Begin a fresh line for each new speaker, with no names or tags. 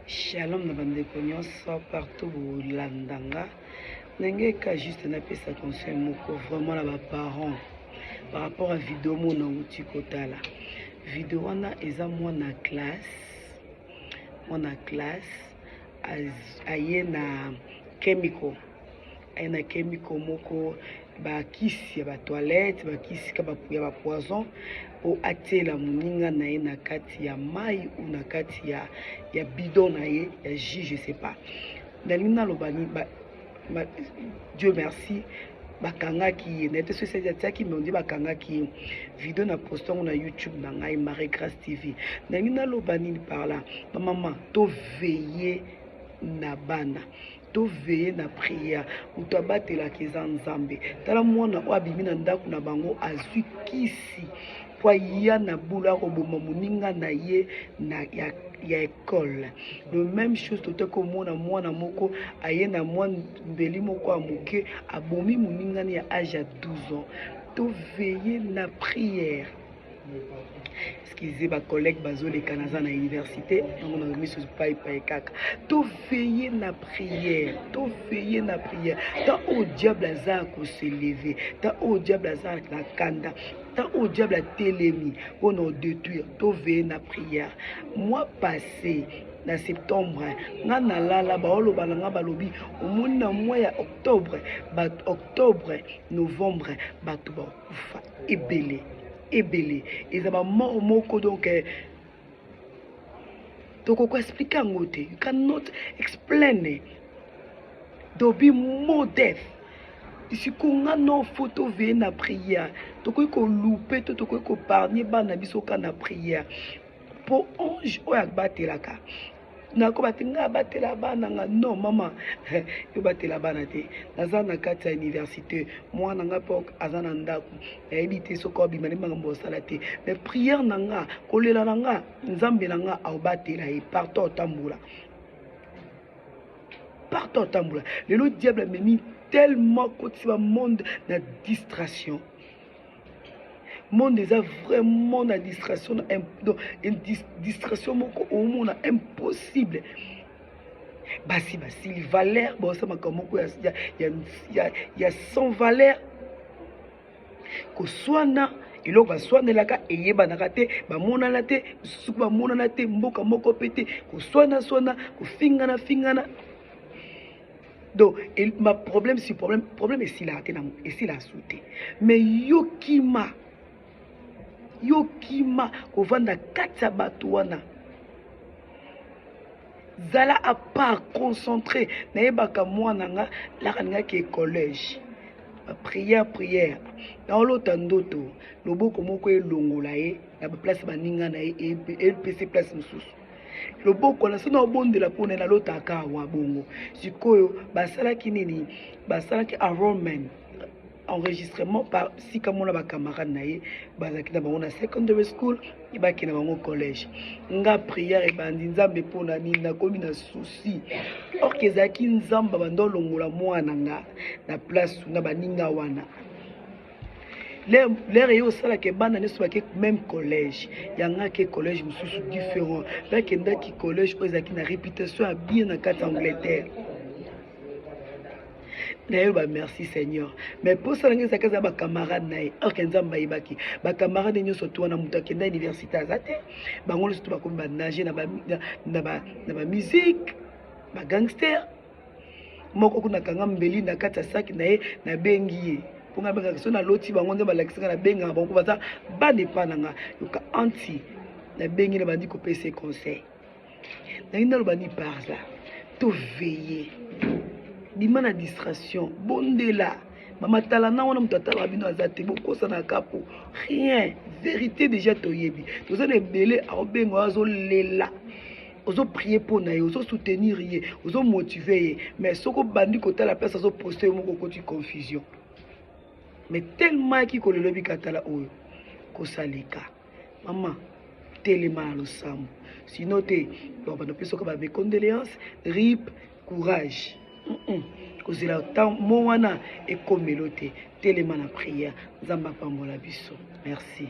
Shalom na bandeko nyonso partout bolanda nga ndenge ka juste napesa conseil moko vraiment na ba parents par rapport à video mona outi kotala video wana eza mwana classe mwana classe aye na chemical aye na chemical moko bakisi ya batoilette bakisi ya bapoison mpo atiela moninga na ye na kati ya mai ou na kati ya, ya bidon na ye ya jus je sais pas. Nalingi naloba nini Dieu merci, bakangaki ye. Nayebi te soki atiaki, mais ondie bakangaki ye. Video na poste yango na YouTube na ngai, Marie Grace TV. Nalingi naloba nini par là? Bamama, toveille na bana, toveille na prière. Moto abatelaka eza Nzambe. Tala mwana oyo abimi na ndako na bango, azwi kisi po aya na bulu akoboma moninga na ye na ya école. Le même chose, tote komona mwana moko aye na mwa mbeli moko ya moke, abomi moningani ya age ya 12 ans. Toveille na prière. Excusez, bacollègue bazoleka, naza na université yango na miso paipai kaka. Toveille na prière, toveille na prière. Tant oyo diable aza kose lever, tant oyo diable aza na kanda, tant oyo diable atelemi mpona odétruire, toveille na prière. Mois passé na septembre, nga nalala, baoloba na nga, balobi omoni na mois ya octobre, bato octobre, novembre, bato bakufa ebele ebele. Eza bamort moko, donc tokoki expliquer yango te. You cannot explain. There will be more death. Sikoyo nga no faut toveille na prière. Tokoki kolouper to tokoki koépargner bana biso ka na prière, mpo ange oyo abatelaka nakoba te. Ngai abatela bana nga? Non, mama, yo batela bana te. Naza na kati ya université, mwana nga mpe aza na ndako, nayebi te soki obima nde makambo osala te. Mais prière na nga, kolela na nga, Nzambe na nga aobatela ye partout otambola, partout otambola. Lelo diable amemi tellement kotisi bamonde na distraction. Monde eza vraiment na distraction, donc distraction moko omona impossible. Basi basili valeur, baosala makambo moko ya sans valeur, koswana eloko baswanelaka eyebanaka te, bamonana te, soki bamonana te, mboka moko mpe te, koswana-swana, kofingana fingana. Donc ma problème sur problème, problème esilaka te, esilaka su te. Mais yo kima, yo kima kovanda kati ya bato wana. Zala à part, concentré. Nayebaka mwana nga laka alingaki collège, prière, prière. Naolota ndoto, loboko moko elongola ye na baplace baninga na ye, epesi place mosusu. Loboko wana so naobondela mpona ye, nalotaka awa bongo. Sikoyo basalaki nini? Basalaki enrollment, enregistrement par sika. Mona bacamarade na ye bazalaki na bango na secondary school, bakende bango collège. Nga prière ebandi: Nzambe, mpona nini nakomi na souci? Or que ezalaki Nzambe abanda olongola mwana nga na place na baninga wana. L'heure ye osalaka, bana nyonso bake même collège, yango ake collège mosusu différent. Mpe akendaki collège oyo ezalaki na réputation ya bien na kati ya Angleterre. Nayeba merci Seigneur. Mais mposa na ngai ezalaki aza bacamarade na ye. Or que Nzambe ayebaki bacamarade nyonso to wana, moto akenda université aza te. Bango nyonso to bakomi banage na bamusique, bagangster. Moko kuna akanga mbeli na kati ya saki na ye. Nabengi ye mpo ngai abengaka so naloti bango nde balakisaka, nabengaka bango baza bana epa na nga. Yoka anti nabengi na bandi kopesa ye conseil. Nangi naloba ni par là, toveille, bima na distraction, bondela. Bamatala na wana, moto atalaka bino aza te, bokosanaka po rien. Vérité déjà toyebi, toza na ebele. Aobenga, azolela, ozoprier mpo na ye, ozosoutenir ye, ozomotiver ye. Mais soki obandi kotala place azoposte, yo moko okoti confusion. Mais tellement yaki kolela, obika tala oyo kosaleka. Mama, telema na losambo, sino te banda mpe soki babe. Condoléance, rip, courage. Kozela mo wana ekomelo te. Telema na prière. Nzambe apambola biso. Merci.